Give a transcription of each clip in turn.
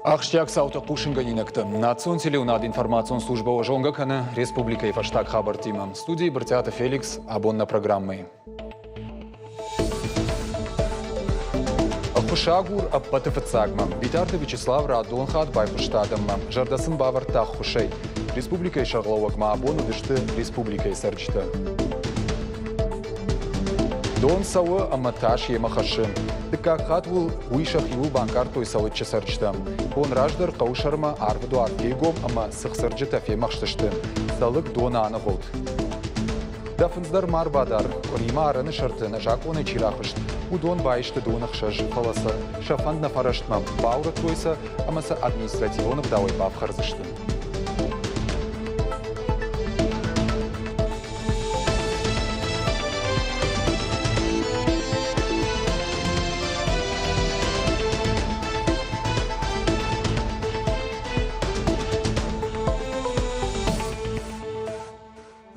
Ахсджиаг цаутӕ хъусынгӕнинӕгтӕ. Национ телеуынады информацион службӕ зонгӕ кӕны республикӕйы фӕстаг хабӕрттимӕ. Студийы Брытъиаты Феликс абон нӕ программӕйы. Ӕххуысагур ӕппӕты фыццагмӕ. Битарты Вячеслав радон хатт байхъуыста адӕммӕ. Зӕрдӕ сын бавӕрдта ӕххуысӕй. Республикӕйы сӕргълӕууӕг ма абон уыдысты республикӕйы цӕрджытӕ. Дон цӕуы ӕмӕ тас йемӕ хӕссы. Дыккаг хатт уыл уый сӕхиуыл банкъардтой Цӕлыччы цӕрджытӕ. Бон раздӕр хъӕуы сӕрмӕ арвы дуар фегом ӕмӕ цыхцырджытӕ фемӕхстысты. Цӕлыкк доны аныгъуылд. Дӕ фындз дӕр ма рбадар, къуыримӕ арӕны сӕрты нӕ закъонӕй чи рахызт, уыдон баисты доны хсӕз, фӕлӕ сӕ сӕ фӕнд нӕ фӕрӕстмӕ, баурӕдтой сӕ ӕмӕ сӕ административон ӕгъдауӕй бафхӕрдзысты.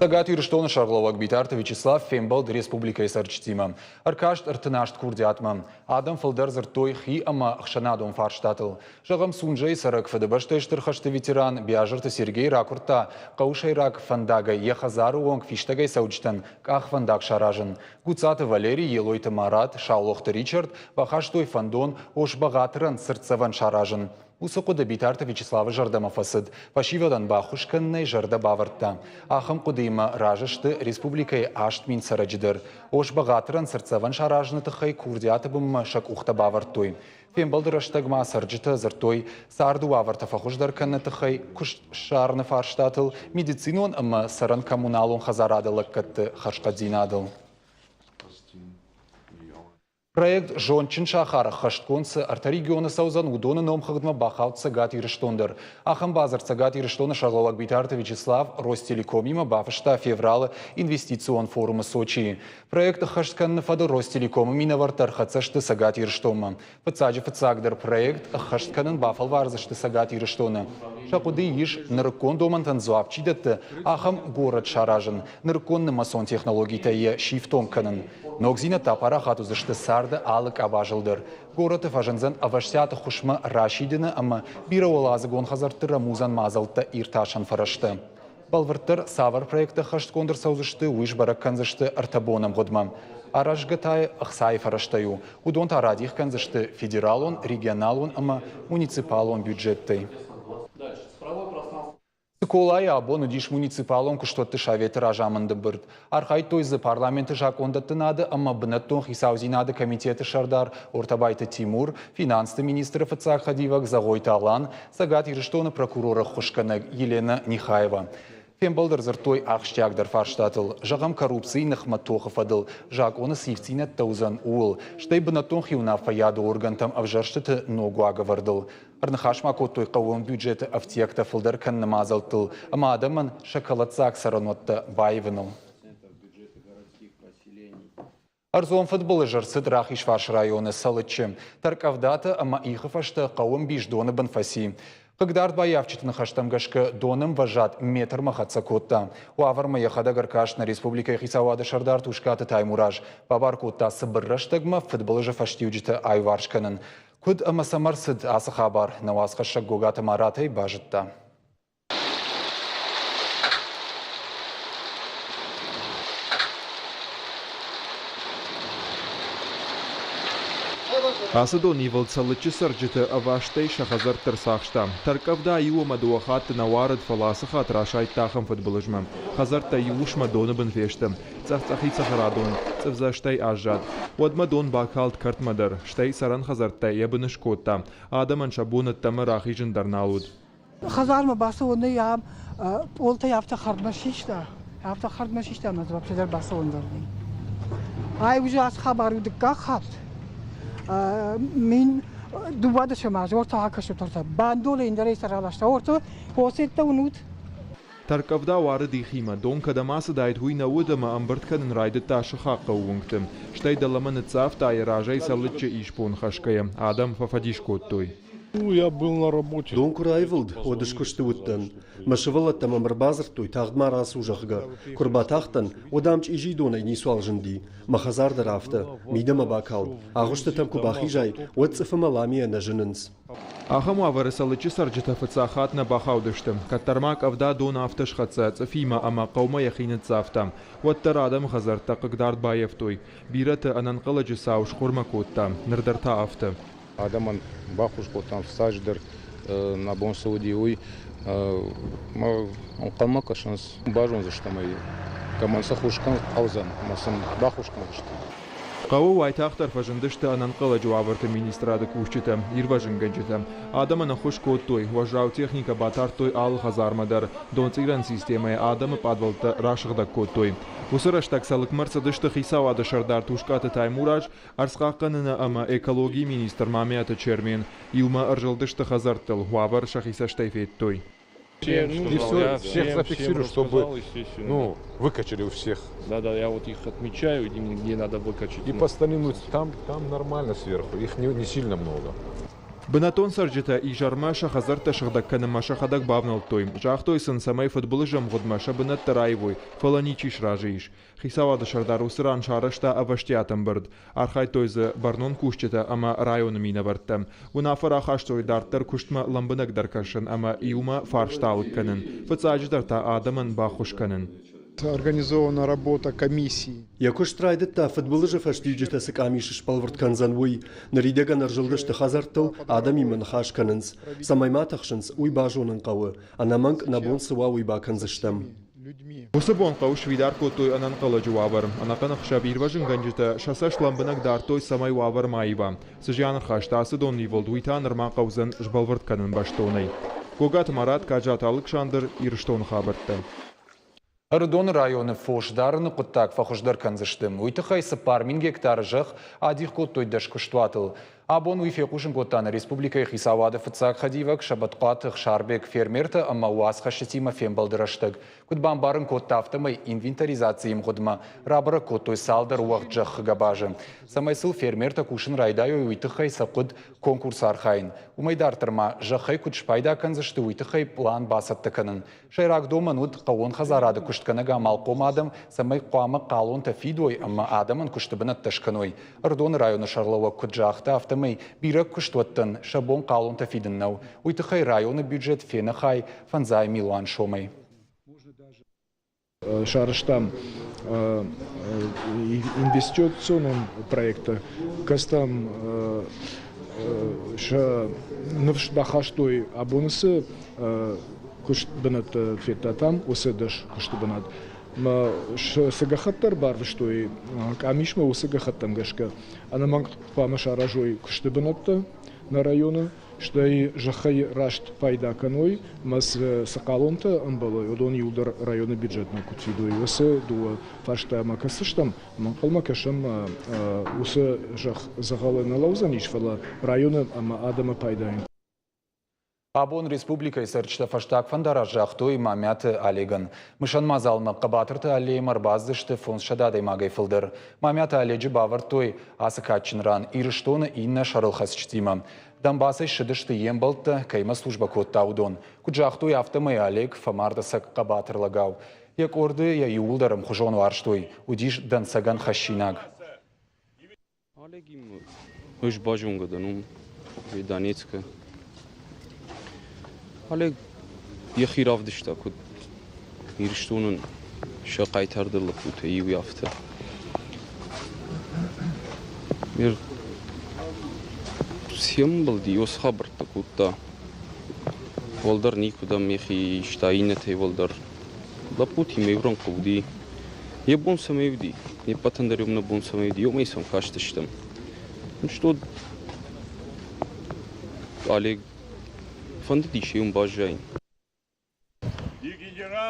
Цӕгат Ирыстоны сӕргълӕууӕг Битарты Вячеслав фембӕлд республикӕйы цӕрджытимӕ. Ӕркаст 38 курдиатмӕ. Адӕм фылдӕр дзырдтой хи ӕмӕ ӕхсӕнадон фарстатыл. Зӕгъӕм, Сунжӕйы цӕрӕг Фыдыбӕстӕйы Стыр хӕсты ветеран Биазырты Сергей ракуырдта хъӕуы сӕйраг фӕндагӕй йӕ хӕдзары онг фистӕгӕй цӕуджытӕн къахвӕндаг саразын. Гуцаты Валерий, Елойты Марат, Саулохты Ричард бахастой фӕндон Ос-Бӕгъатырӕн цыртдзӕвӕн саразын. Уыцы хъуыды Битарты Вячеславы зӕрдӕмӕ фӕцыд, фӕсивӕдӕн баххуыс кӕнынӕй зӕрдӕ бавӕрдта. Ахӕм хъуыдыимӕ разы сты республикӕйы 8000 цӕрӕджы дӕр. Ос-Бӕгъатырӕн цыртдзӕвӕн саразыны тыххӕй курдиаты бынмӕ сӕ къухтӕ бавӕрдтой. Фембӕлды рӕстӕг ма цӕрджытӕ дзырдтой царды уавӕртӕ фӕхуыздӕр кӕныны тыххӕй куыст ссарыны фарстатыл, медицинон ӕмӕ цӕрӕн-коммуналон хӕдзарады лӕггӕдты хӕрзхъӕддзинадыл. Проект «Зондджын сахар» ӕххӕстгонд цы ӕртӕ регионы цӕудзӕн, уыдоны номхыгъдмӕ бахауд Цӕгат Ирыстон дӕр. Ахӕм бадзырд Цӕгат Ирыстоны сӕргълӕууӕг Битарты Вячеслав Ростелекомимӕ бафыста февралы инвестицион форумы Сочийы. Проект ӕххӕст кӕныны фӕдыл Ростелекомы минӕвӕрттӕ ӕрхӕццӕ сты Цӕгат Ирыстонмӕ. Фыццаджы фыццагдӕр проект ӕххӕст кӕнын бафӕлвардзысты Цӕгат Ирыстоны. Сӕ хъуыдыйы ис, нырыккон домӕнтӕн дзуапп чи дӕтты, ахӕм горӕт саразын, нырыккон нымӕцон технологитӕй йӕ сифтонг кӕнын. Ногдзинӕдтӕ апарахат уыдзысты царды алы къабазыл дӕр. Горӕты фӕзындзӕн ӕвӕстиаты ххуысмӕ расидыны ӕмӕ бирӕуӕладзыгон хӕдзӕртты рӕмудзӕн мадзӕлттӕ иртасӕн фӕрӕзтӕ. Бӕлвырддӕр, цавӕр проекттӕ ӕххӕстгонд ӕрцӕудзысты, уый сбӕрӕг кӕндзысты ӕртӕ бонӕмгъуыдмӕ. Аразгӕ та ӕхцайы фӕрӕзтӕй у. Уыдон та радих кӕндзысты федералон, регионалон ӕмӕ муниципалон бюджеттӕй. Цыколайы абон уыдис муниципалон куыстуӕтты советы разамынды бырд. Архайдтой дзы парламенты закъондӕттынады ӕмӕ бынӕттон хицаудзинады комитеты сӕрдар Ортабайты Тимур, финансты министры фыццаг хӕдивӕг Зӕгъойты Алан, Цӕгат Ирыстоны прокуроры ӕххуысгӕнӕг Елена Нихаева. Фембӕлды ӕрдзырдтой ахсджиагдӕр фарстатыл, зӕгъӕм, коррупцийы ныхмӕ тохы фӕдыл закъоны цы ивддзинӕдтӕ уыдзӕн, ууыл, стӕй бынӕттон хиуынаффӕйады органтӕм ӕвзӕрстыты ног уагӕвӕрдыл. Ӕрныхас ма кодтой хъӕууон бюджеты ӕфтиӕгтӕ фылдӕр кӕныны мадзӕлттыл ӕмӕ адӕмӕн сӕ кӕлӕддзаг цӕрӕнуӕттӕ баивыныл. Ӕрдзон фыдбылыз ӕрцыд Рахизфарсы районы Цӕлыччы. Тӕркъӕвдатӕ ӕмӕ ихы фӕстӕ хъӕуы ӕмбис доны бын фӕци. Хъыгдард баййафджыты ныхӕстӕм гӕсгӕ доны ӕмвӕзад метрмӕ хӕццӕ кодта. Уавӕрмӕ йӕхӕдӕг ӕркаст нӕ республикӕйы хицауады сӕрдар Тускъаты Таймураз. Бабар кодта цыбыр рӕстӕгмӕ фыдбылызы фӕстиуджытӕ аиуварс кӕнын. Куыд ӕмӕ цӕмӕ рцыд ацы хабар, нӕ уацхӕссӕг Гогаты Маратӕй базыдта. Ацы донивылд Цӕлыччы цӕрджыты ӕвастӕй сӕ хӕдзӕртты ӕрцахста. Тӕрккъӕвда иу ӕмӕ дыууӕ хатты нӕ уарыд, фӕлӕ ацы хатт расайдта ахӕм фыдбылызмӕ. Хӕдзӕрттӕ иу уысмӕ доны бын фесты. Цъӕх-цъӕхид цӕхӕрадон цъыфдзастӕй аззад. Уӕдмӕ дон бакалд кӕртмӕ дӕр, стӕй цӕрӕн хӕдзӕрттӕ йӕ быны скодта. Адӕмӕн сӕ бон ӕддӕмӕ рахизын дӕр нал уыд. Хӕдзармӕ бацӕуӕнӕй ам пъолтӕй афтӕ хӕрдмӕ систа, афтӕ хӕрдмӕ систа ӕмӕ вообще дӕр бацӕуӕн дӕр нӕй. Ай уже ацы хабар у дыккаг хатт. Мин дыууадӕсӕм азы ортӕ акӕсут ортӕ. Бандолӕй ӕндӕрӕй сӕ раласта. Ортӕ осеттӕ уынут? Тӕрккъӕвда уарыд ихимӕ, дон кӕдӕм ацыдаид, уый нӕ уыд ӕмӕ ӕмбырд кӕнын райдыдта сыхаг хъӕуы уынгты. Стӕй дӕлӕмӕ ныццавта, йӕ разӕй Цӕлыччы исбон хӕсгӕйӕ. Адӕм фӕфӕдис кодтой. Я был на работе. Дон куы раивылд, уӕд ӕз куысты уыдтӕн. Мӕ сывӕллӕттӕ мӕм ӕрбадзырдтой, тагъд ма рацу, зӕгъгӕ. Куы рбатахтӕн, уӕд ам чъизи донӕй ницуал зынди. Мӕ хӕдзар дӕр афтӕ, мидӕмӕ бакалд. Агъуыстытӕм куы бахизай, уӕд цъыф ӕмӕ ламийӕ нӕ зынынц. Ахӕм уавӕры Цӕлыччы цӕрджытӕ фыццаг хатт нӕ бахаудысты. Кӕддӕр ма къӕвда дон афтӕ схӕццӕ цъыфимӕ ӕмӕ хъӕумӕ йӕхи ныццавта. Уӕддӕр адӕмы хӕдзӕрттӕ хъыгдард баййӕфтой. Бирӕты ӕнӕнхъӕлӕджы цау схъуырмӕ кодта. Ныр дӕр та афтӕ. Адӕмӕн баххуыс кодтам фыццаджыдӕр нӕ бон цы уыди, уый. Ӕнхъӕлмӕ кӕсынц, базондзыстӕм ӕй, кӕмӕн цы ххуыс хъӕудзӕн ӕмӕ сын баххуыс кӕндзыстӕм. Хъӕуы уайтагъддӕр фӕзындысты ӕнӕнхъӕлӕджы уавӕрты министрады кусджытӕ, ирвӕзынгӕнджытӕ. Адӕмӕн ӕххуыс кодтой, уӕззау техникӕ батардтой алы хӕдзармӕ дӕр, донцъирӕн системӕйы адӕмы пъадвӕлттӕ расыгъдӕг кодтой. Уыцы рӕстӕг Цӕлыкмӕ ӕрцыдысты хицауады сӕрдар Тускъаты Таймураз, ӕрдзхъахъхъӕныны ӕмӕ экологийы министр Мамиаты Чермен. Иумӕ ӕрзылдысты хӕдзӕрттыл, уавӕр сӕхи цӕстӕй федтой. И все, всех зафиксирую, чтобы ну, выкачали у всех. Да-да, я вот их отмечаю, где надо выкачать. И по остальным, ну, там нормально сверху, их не сильно много. Бынӕттон цӕрджытӕ изӕрмӕ сӕ хӕдзӕрттӕ сыгъдӕг кӕнынмӕ сӕхӕдӕг бавнӕлдтой. Загътой сын, цӕмӕй фыдбылызы ӕмгъуыдмӕ сӕ бынӕттӕ раивой, фӕлӕ ничи сразы ис. Хицауады сӕрдар уыцы ран сарӕзта ӕвӕстиат ӕмбырд. Архайдтой дзы бӕрнон кусджытӕ ӕмӕ районы минӕвӕрттӕ. Уынаффӕ рахастой дарддӕр куыстмӕ лӕмбынӕгдӕр кӕсын ӕмӕ иумӕ фарста алыг кӕнын. Фыццаджыдӕр та адӕмӕн баххуыс кӕнын. Организована работа комиссии. Йӕ куыст райдыдта, фыдбылызы фӕстиуджытӕ цы къамис сбӕлвырд кӕндзӕн, уый. Ныридӕгӕн ӕрзылдысты хӕдзӕрттыл, адӕмимӕ ныхас кӕнынц. Цӕмӕй ма тыхсынц, уый базонын хъӕуы. Ӕнӕмӕнг, нӕ бон цы уа, уый бакӕндзыстӕм. Уыцы бон хъӕу сфидар кодтой ӕнӕнхъӕлӕджы уавӕр. Ӕнӕхъӕн ӕхсӕв ирвӕзынгӕнджытӕ сӕ цӕст лӕмбынӕг дардтой, цӕмӕй уавӕр ма ива. Цы зиан ӕрхаста ацы донивылд, уый та нырма хъӕудзӕн сбӕлвырд кӕнын бӕстонӕй. Гогаты Марат, Каджаты Алыксандр, Ирыстоны хабӕрттӕ. Ӕрыдоны районы фос дарыны хъуыддаг фӕхуыздӕр кӕндзысты. Уый тыххӕй 4000 гектары зӕхх адих кодтой дӕс куыстуатыл. Абон уый фехъусын кодта нӕ республикӕйы хицауады фыццаг хӕдивӕг Сӕбӕтхъуаты Ӕхсарбег фермертӕ ӕмӕ уацхӕсджытимӕ фембӕлды рӕстӕг. Куыд бамбарын кодта, афтӕмӕй инвентаризацийы мгъуыдмӕ рабӕрӕг кодтой цалдӕр уӕгъд зӕххы гӕбазы. Цӕмӕй сыл фермертӕ кусын райдайой, уый тыххӕй сӕ хъуыд конкурсы архайын. Уымӕй дарддӕр ма зӕххӕй куыд спайда кӕндзысты, уый тыххӕй пълан бацӕттӕ кӕнын. Сӕйраг домӕн уыд хъӕууон хӕдзарады куыстгӕнӕг амалхъом адӕм, цӕмӕй хъуамӕ хъалонтӕ фидой ӕмӕ адӕмӕн куысты бынӕттӕ скӕной. Ӕрыдоны районы сӕргълӕууӕг куыд загъта, афтӕмӕй бирӕ куыстуӕттӕн сӕ бон хъалонтӕ фидын нӕу. Уый тыххӕй районы бюджет фенӕхай фӕндзай милуан сомӕй. Сарӕзтам инвестиционон проекттӕ, кӕцытӕм сӕ ныфс бахастой абоны цы куыст бынӕттӕ федтатам, уыцы дӕс куысты бынат. Цы гӕххӕтт ӕрбарвыстой къамисмӕ, уыцы гӕххӕттӕм гӕсгӕ ӕнӕмӕнг хъуамӕ саразой куысты бынӕттӕ нӕ районы, стӕй зӕххӕй раст пайда кӕной ӕмӕ цы хъалонтӕ ӕмбӕлой, уыдон иуылдӕр районы бюджетмӕ куыд фидой, уыцы дыууӕ фарстамӕ кӕсдзыстӕм ӕмӕ ӕнхъӕлмӕ кӕсӕм, уыцы зӕхх дзӕгъӕлы нӕ лӕудзӕнис, фӕлӕ районы ӕмӕ адӕмы пайдайӕн. Абон республикӕйы цӕрджытӕ фӕстаг фӕндараст загътой Мамиаты Олегӕн. Мысӕн мадзалмӕ Хъӕбатырты аллеймӕ ӕрбацыдысты 500 адӕймагӕй фылдӕр. Мамиаты Оледжы бавӕрдтой ацы кадджын ран Ирыстоны иннӕ сӕрылхӕцджытимӕ. Донбассӕй ссыдысты йе мбӕлттӕ, кӕимӕ службӕ кодта, уыдон. Куыд загътой, афтӕмӕй Олег фӕмард ӕцӕг хъӕбатыр лӕгау. Йӕ къорды йӕ иууылдӕр ӕмхуызон уарзтой, уыдис дӕнцӕгӕн хӕссинаг. Олегимӕ ӕз базонгӕ дӕн уым, Донецкы. Олег йӕхи равдыста, куыд Ирыстонӕн сӕ хъайтардӕр лӕппутӕй иу, афтӕ. Сӕмбӕлди, уыцы хабӕрттӕ кодта. Уӕлдӕр никуыдӕм йӕхи иста, иннӕтӕй уӕлдӕр. Лӕппутимӕ иу рӕнхъы уыди. Йӕ бон цӕмӕй уыди, не ппӕтӕн дӕр нӕ бон цӕмӕй уыди, уымӕй сӕм кастыстӕм. Что Олег фӕндыдис уым баззайын.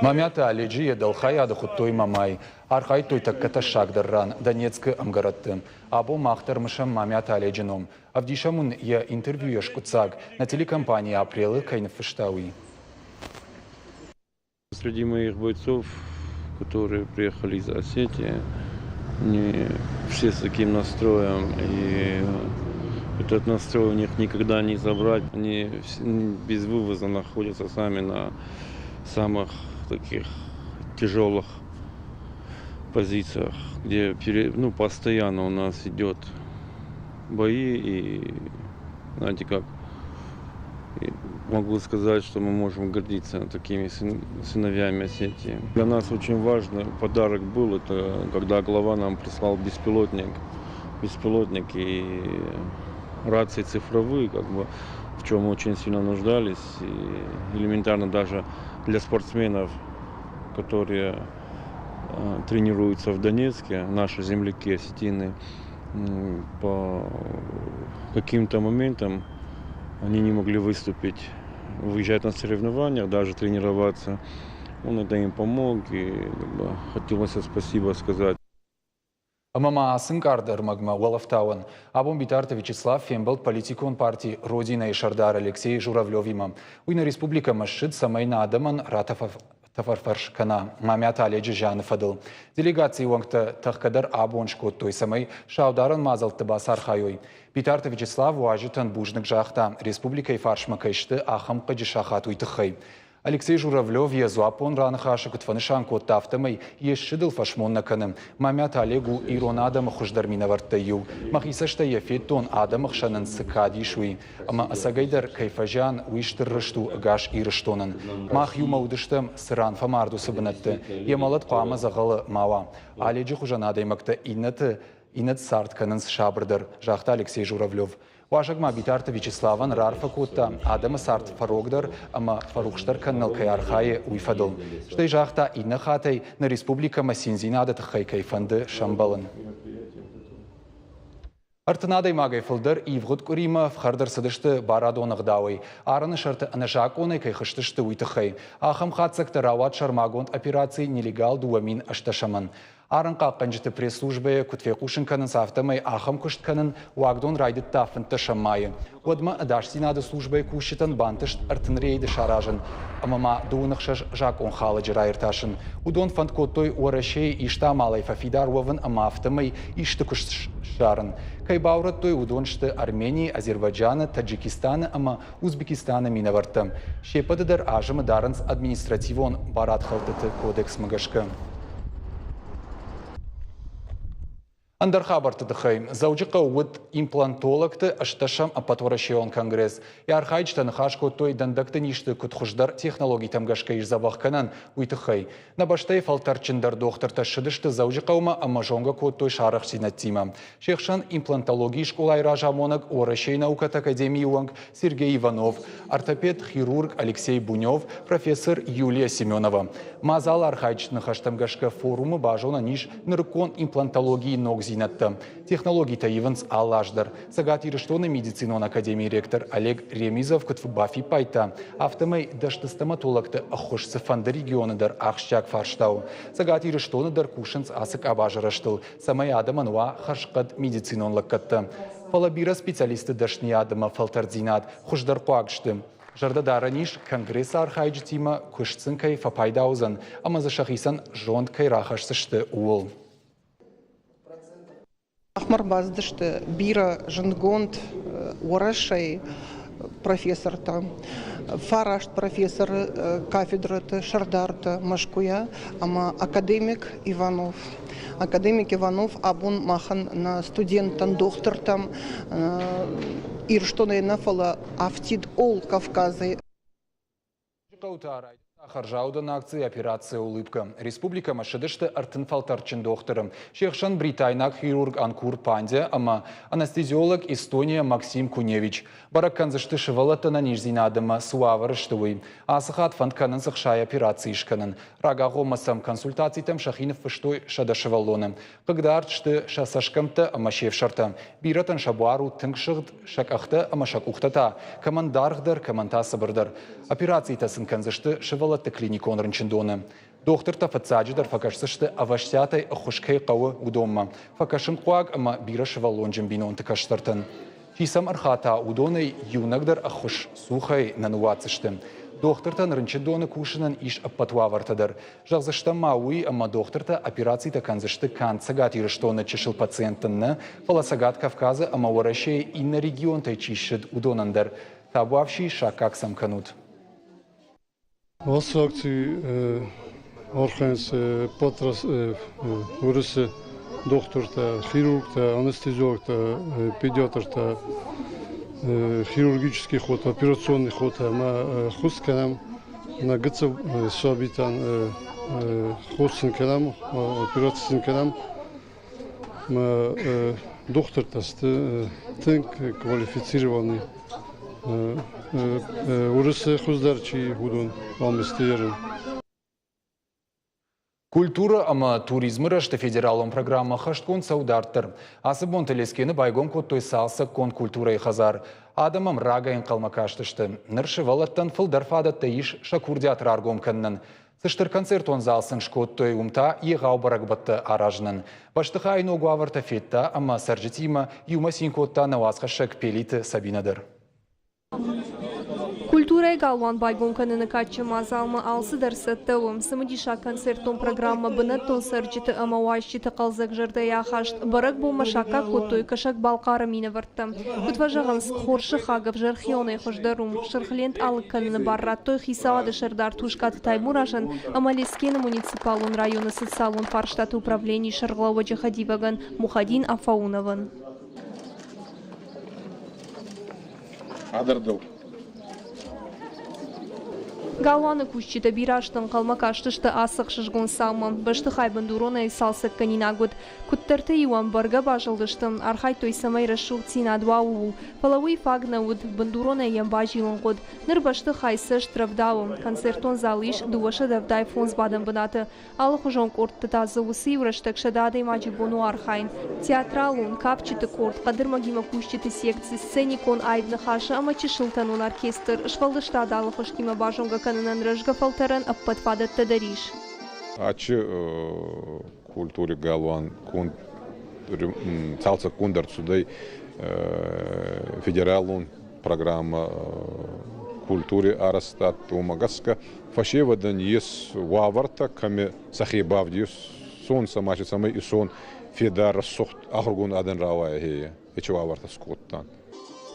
Мамиаты Оледжы йӕ дӕлхайады хуыдтой Мамай. Архайдтой тӕккӕ тӕссагдӕр ран Донецкы ӕмгӕрӕтты. Абон мах дӕр мысӕм Мамиаты Оледжы ном. Ӕвдисӕм уын йӕ интервьюйӕ скъуыддзаг, нӕ телекомпанийы апрелы кӕй ныффыста, уый. Среди моих бойцов, которые приехали из Осетии, не все с таким настроем и Этот настрой у них никогда не забрать. Они без вывоза находятся сами на самых таких тяжелых позициях, где ну, постоянно у нас идет бои и, знаете как, могу сказать, что мы можем гордиться такими сыновьями Осетии. Для нас очень важный подарок был, это когда глава нам прислал беспилотник, беспилотник и рации цифровые, как бы, в чем мы очень сильно нуждались. И элементарно даже для спортсменов, которые тренируются в Донецке, наши земляки осетины, по каким-то моментам они не могли выступить, выезжать на соревнования, даже тренироваться. Он это им помог, и как бы, хотелось спасибо сказать. Ӕмӕ ма ацы ӕнкъард ӕрмӕгмӕ уӕлӕфтауӕн. Абон Битарты Вячеслав фембӕлд политикон парти «Родина-йы сӕрдар Алексей Журавлевимӕ. Уый нӕ республикӕмӕ ссыд, цӕмӕй нӕ адӕмӕн ратӕфӕрфӕс кӕна Мамиаты Оледжы зианы фӕдыл. Делегацийы уӕнгтӕ тӕхгӕ дӕр абон скодтой, цӕмӕй саударӕн мадзӕлтты бацархайой. Битарты Вячеслав уазджытӕн бузныг загъта, республикӕйы фарсмӕ кӕй сты, ахӕм хъыджы сахат уый тыххӕй. Алексей Журавлев йӕ дзуаппон раныхасы куыд фӕнысан кодта, афтӕмӕй йе ссыдыл фӕсмон нӕ кӕны. Мамиаты Олег у ирон адӕмы хуыздӕр минӕвӕрттӕй иу. Мӕхи цӕстӕй йӕ федтон, адӕмы хсӕн ын цы кад ис, уый. Ӕмӕ ӕцӕгӕйдӕр кӕй фӕзиан, уый стыр рыст у ӕгас Ирыстонӕн. Мах иумӕ уыдыстӕм, цы ран фӕмард уыцы бынӕтты. Йӕ мӕлӕт хъуамӕ дзӕгъӕлы ма уа. Оледжы хуызӕн адӕймӕгтӕ иннӕты иннӕты цард кӕнынц сабырдӕр, загъта Алексей Журавлев. Уазӕг ма Битарты Вячеславӕн раарфӕ кодта, адӕмы цард фӕрогдӕр ӕмӕ фӕрухсдӕр кӕныныл кӕй архайы, уый фӕдыл. Стӕй загъта, иннӕ хатӕй нӕ республикӕмӕ циндзинады тыххӕй кӕй фӕнды сӕмбӕлын. 30 адӕймагӕй фылдӕр ивгъуыд къуыримӕ ӕфхӕрд ӕрцыдысты барадон ӕгъдауӕй, арӕны сӕрты ӕнӕзакъонӕй кӕй хызтысты, уый тыххӕй. Ахӕм хатдзӕгтӕ рауад сӕрмагонд операци «Нелегал 2018-ӕн». Арӕнхъахъхъӕнджыты пресс-службӕйы куыд фехъусын кӕнынц, афтӕмӕй ахӕм куыст кӕнын уагдон райдыдта 15 майы. Уӕдмӕ ӕдасдзинады службӕйы кусджытӕн бантыст 30 рейды саразын ӕмӕ ма 26 закъонхалӕджы раиртасын. Уыдон фӕнд кодтой Уӕрӕсейы исты амалӕй фӕфидар уӕвын ӕмӕ афтӕмӕй исты куыст ссарын. Кӕй баурӕдтой, уыдон сты Арменийы, Азербайджаны, Таджикистаны ӕмӕ Узбекистаны минӕвӕрттӕ. Се ппӕты дӕр азымы дарынц административон барадхӕлдтыты кодексмӕ гӕсгӕ. Ӕндӕр хабӕртты тыххӕй Дзӕуджыхъӕуы уыд имплантологты ӕстӕсӕм ӕппӕтуӕрӕсейон конгресс. Йӕ архайджытӕ ныхас кодтой дӕндӕгты низты куыд хуыздӕр технологитӕм гӕсгӕ ис дзӕбӕх кӕнӕн, уый тыххӕй. Нӕ бӕстӕйы фӕлтӕрдджындӕр дохтыртӕ ссыдысты Дзӕуджыхъӕумӕ ӕмӕ зонгӕ кодтой сӕ арӕхстдзинӕдтимӕ. Се хсӕн имплантологийы скъолайы разамонӕг Уӕрӕсейы наукӕты академийы уӕнг Сергей Иванов, ортопед-хирург Алексей Бунев, профессор Юлия Семенова. Мадзалы архайджыты ныхӕстӕм гӕсгӕ форумы базонӕн ис нырыккон имплантологийы ногдзинӕдтӕ. Технологитӕ ивынц алы аз дӕр. Цӕгат Ирыстоны медицинон академийы ректор Олег Ремизов куыд бафиппайдта, афтӕмӕй дӕсны стоматологты ӕххуыс цыфӕнды регионы дӕр ахсджиаг фарста у. Цӕгат Ирыстоны дӕр кусынц ацы къабазы рӕзтыл, цӕмӕй адӕмӕн уа хӕрзхъӕд медицинон лӕггӕдтӕ. Фӕлӕ бирӕ специалистты дӕсныйад ӕмӕ фӕлтӕрддзинад хуыздӕр хъуаг сты. Зӕрдӕ дарӕн ис, конгрессы архайджытимӕ куыст сын кӕй фӕпайда уыдзӕн ӕмӕ дзы сӕхицӕн зонд кӕй рахӕсдзысты, ууыл. Махмӕ ӕрбацыдысты бирӕ зындгонд Уӕрӕсейы профессортӕ, фараст профессоры кафедрӕты сӕрдартӕ Мӕскуыйӕ ӕмӕ академик Иванов. Академик Иванов абон махӕн нӕ студенттӕн, дохтыртӕм Ирыстонӕй нӕ, фӕлӕ афтид ол Кавказӕй. Хъӕуты райдыдта хӕрзаудӕн акци «Операция Улыбка». Республикӕмӕ ссыдысты 30 фӕлтӕрдджын дохтыры. Се хсӕн бритайнаг хирург Анкур Пандя ӕмӕ анестезиолог Эстония Максим Куневич. Бӕрӕг кӕндзысты сывӕллӕтты ӕнӕниздзинад ӕмӕ цы уавӕры сты, уый. Ацы хатт фӕнд кӕнынц ӕхсай операци скӕнын. Рагагъоммӕ сӕм консультацитӕм сӕхи ныффыстой 100 сывӕллоны. Хъыгдард сты сӕ цӕсгӕмттӕ ӕмӕ се фсӕртӕ. Бирӕтӕн сӕ буар у тынг сыгъд, сӕ къӕхтӕ ӕмӕ сӕ къухтӕ та кӕмӕн даргъдӕр, кӕмӕн та цыбырдӕр. Операцитӕ сын кӕндзысты сывӕллӕтты клиникон рынчындоны. Дохтыртӕ фыццаджыдӕр фӕкӕсдзысты ӕвӕстиатӕй ӕххуыс кӕй хъӕуы, уыдонмӕ. Фӕкӕсынхъуаг ӕмӕ бирӕсывӕллонджын бинонты кӕстӕртӕн. Чи сӕм ӕрхата, уыдонӕй иунӕгдӕр ӕххуыс цухӕй нӕ ныууадздзысты. Дохтыртӕн рынчындоны кусынӕн ис ӕппӕт уавӕртӕ дӕр. Зӕгъдзыстӕм ма уый, ӕмӕ дохтыртӕ операцитӕ кӕндзысты канд Цӕгат Ирыстоны чысыл пациенттӕн нӕ, фӕлӕ Цӕгат Кавказы ӕмӕ Уӕрӕсейы иннӕ регионтӕй чи ссыд, уыдонӕн дӕр. Табуафси, саккаг сӕм кӕнут. Ацы акци архайынц ӕппӕт Уырысы дохтыртӕ, хирургтӕ, анестезиологтӕ, педиатртӕ, хирургический хотӕ, операционный хотӕ ӕмӕ хос кӕнӕм нӕ гыццыл сабитӕн хос сын кӕнӕм, операци сын кӕнӕм. Дохтыртӕ сты тынг квалифицированный. Уырысы хуыздӕр чи уыдон ам сты ерын. Культурӕ ӕмӕ туризмы рӕзты федералон программӕ хӕстгонд цӕуы дарддӕр. Ацы бонты Лескены байгом кодтой цалцӕггонд культурӕйы хӕдзар. Адӕм ӕм рагӕй ӕнхъӕлмӕ кастысты. Ныр сывӕллӕттӕн фылдӕр фадӕттӕ ис сӕ курдиат раргом кӕнынӕн. Цы стыр концертон зал сын скодтой, уым та егъау бӕрӕгбӕттӕ аразынӕн. Бӕстыхайы ног уавӕртӕ федта ӕмӕ цӕрджытимӕ иумӕ цин кодта нӕ уацхӕссӕг Пелиты Сабинӕ дӕр. Культурӕйы галуан байгом кӕныны кадджын мадзалмӕ алцыдӕр цӕттӕ у. Цымыдисаг концертон программӕ бынӕттон цӕрджыты ӕмӕ уазджыты хъӕлдзӕг зӕрдӕйы ахаст бӕрӕгбонмӕ саккаг кодтой Кӕсӕг-Балхъары минӕвӕрттӕ. Куыд фӕзӕгъынц, хорз сыхаг ӕвзӕр хионӕй хуыздӕр у. Сырх лент алыг кӕныны бар радтой хицауады сӕрдар Тускъаты Таймуразӕн ӕмӕ Лескены муниципалон районы социалон фарстаты управленийы сӕргълӕууӕджы хӕдивӕгӕн Мухадин Афауновӕн. Адардыл. Галуаны кусджытӕ бирӕ азты ӕнхъӕлмӕ кастысты ацы ӕхсызгон цаумӕ. Бӕстыхай бындуронӕй цалцӕггӕнинаг уыд. Куыддӕрты-иу ӕм бӕргӕ базылдысты, архайдтой, цӕмӕй рӕсугъддзинад уа, ууыл. Фӕлӕ уый фаг нӕ уыд, бындуронӕй йӕм базилын хъуыд. Ныр бӕстыхай цӕст рӕвдауы. Концертон залы ис 275 бадӕн бынаты. Алыхуызон къордты та дзы уыцы-иу рӕстӕг 100 адӕймаджы бон у архайын. Театралон, кафджыты къорд, хъӕдырмӕгимӕ кусджыты секци, сценикон аив ныхасы ӕмӕ чысылтӕнон оркестр, сфӕлдыстады алыхуызтимӕ базонгӕ кӕнынӕн рӕзгӕ фӕлтӕрӕн ӕппӕт фадӕттӕ дӕр ис. Ачы культури галуан конд цалцӕггонд ӕрцудӕй федералон программӕ культури арӕзтад, уомӕ гӕсгӕ фӕсевӕдӕн ес уавӕртӕ, кӕми сӕхе бавдесонцӕ ма цӕмӕй исон федар рӕсугъд ахургонд адӕн рауайа, ечи уавӕртӕ скодтан.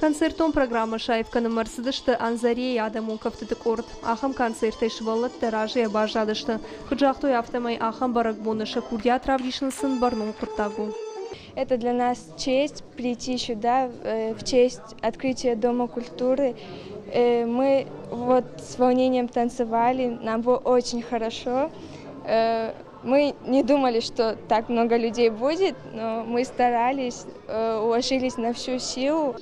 Концертон программӕ саив кӕнынмӕ ӕрцыдысты Анзарейы адӕмон кӕфтыты къорд. Ахӕм концертӕй сывӕллӕттӕ разыйӕ баззадысты. Куыд загътой, афтӕмӕй ахӕм бӕрӕгбоны сӕ курдиат равдисын сын бӕрнон хъуыддаг у. Это для нас честь прийти сюда в честь открытия Дома культуры. Мы вот с волнением танцевали, нам было очень хорошо. Мы не думали, что так много людей будет, но мы старались, уложились на всю силу.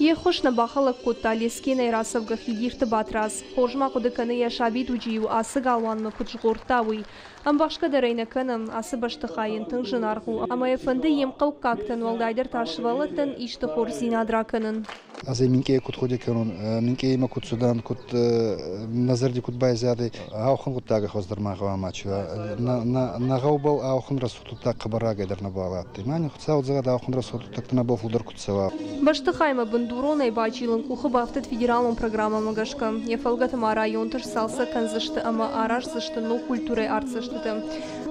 Йе ххуыс нӕ бахӕлӕг кодта Лескенӕй рацӕугӕ Хидирты Батрадз. Хорз ма хъуыды кӕны йӕ сабидуджы-иу ацы галуанмӕ куыд згъордта, уый. Ӕмбӕхсгӕ дӕр ӕй нӕ кӕны, ацы бӕстыхай йын тынг зынаргъ у ӕмӕ йӕ фӕнды йе мхъӕуккӕгтӕн, уӕлдайдӕр та сывӕллӕттӕн исты хорздзинад ракӕнын. Ӕз ӕй минкъийӕй куд гъуди кӕнун, минкъийӕй куд цудан, куд нӕ зӕрди куд байзадӕй, ауӕхӕн гъуддагӕй хуӕздӕр ма гъӕуама чи уа. Нӕ гъӕубӕл ауӕхӕн рӕсугъд гъуддаг хъӕбӕр рагӕй дӕр нӕбал адтӕй. Ма Хуцау зӕгъӕд, ауӕхӕн рӕсугъд гъуддӕгтӕ нӕбӕл фулдӕр куд цӕуа. Бӕстыхаймӕ бындуронӕй базилын къухы бафтыд федералон программӕмӕ гӕсгӕ. Йӕ фӕлгӕты ма районты сцалцӕг кӕндзысты ӕмӕ араздзысты ног культурӕйы артдзӕстытӕ.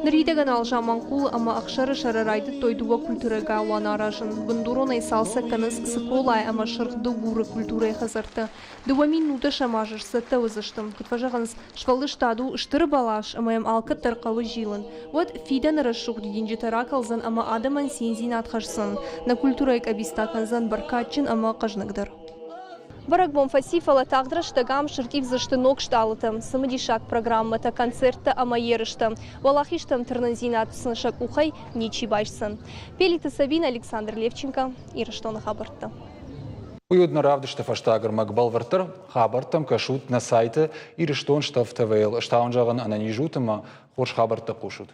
Ныридӕгӕн Алзаманхъулы ӕмӕ Ӕхсӕрысӕры райдыдтой дыууӕ культурӕйы галуан аразын. Бындуронӕй цалцӕг кӕнынц Цыколайы ӕмӕ Сырх Дыгуры культурӕйы хӕдзӕрттӕ. 2019 азы сцӕттӕ уыдзысты. Куыд фӕзӕгъынц, сфӕлдыстад у стыр бӕлас ӕмӕ йӕм алкӕддӕр хъӕуы зилын. Уӕд фидӕны рӕсугъд дидинджытӕ ракӕлдзӕн ӕмӕ адӕмӕн циндзинад хӕсдзӕн. Нӕ культурӕйы къӕбиц та кӕндзӕн бӕркадджын ӕмӕ хъӕзныгдӕр. Бӕрӕгбон фӕци, фӕлӕ тагъд рӕстӕг ам сыртъивдзысты ног стъалытӕ, цымыдисаг программӕтӕ, концерттӕ ӕмӕ ерыстӕ. Уӕлахизтӕм тырнындзинад сын сӕ къухӕй ничи байсдзӕн. Пелиты Сабина, Александр Левченко, Ирыстоны хабӕрттӕ. Уый уыд нӕ равдысты фӕстаг ӕрмӕг. Бӕлвырддӕр хабӕрттӕм кӕсут нӕ сайты Ирыстон Штаб ТВ-йыл. Стауын зӕгъын ӕнӕниз ут ӕмӕ хорз хабӕрттӕ хъусут.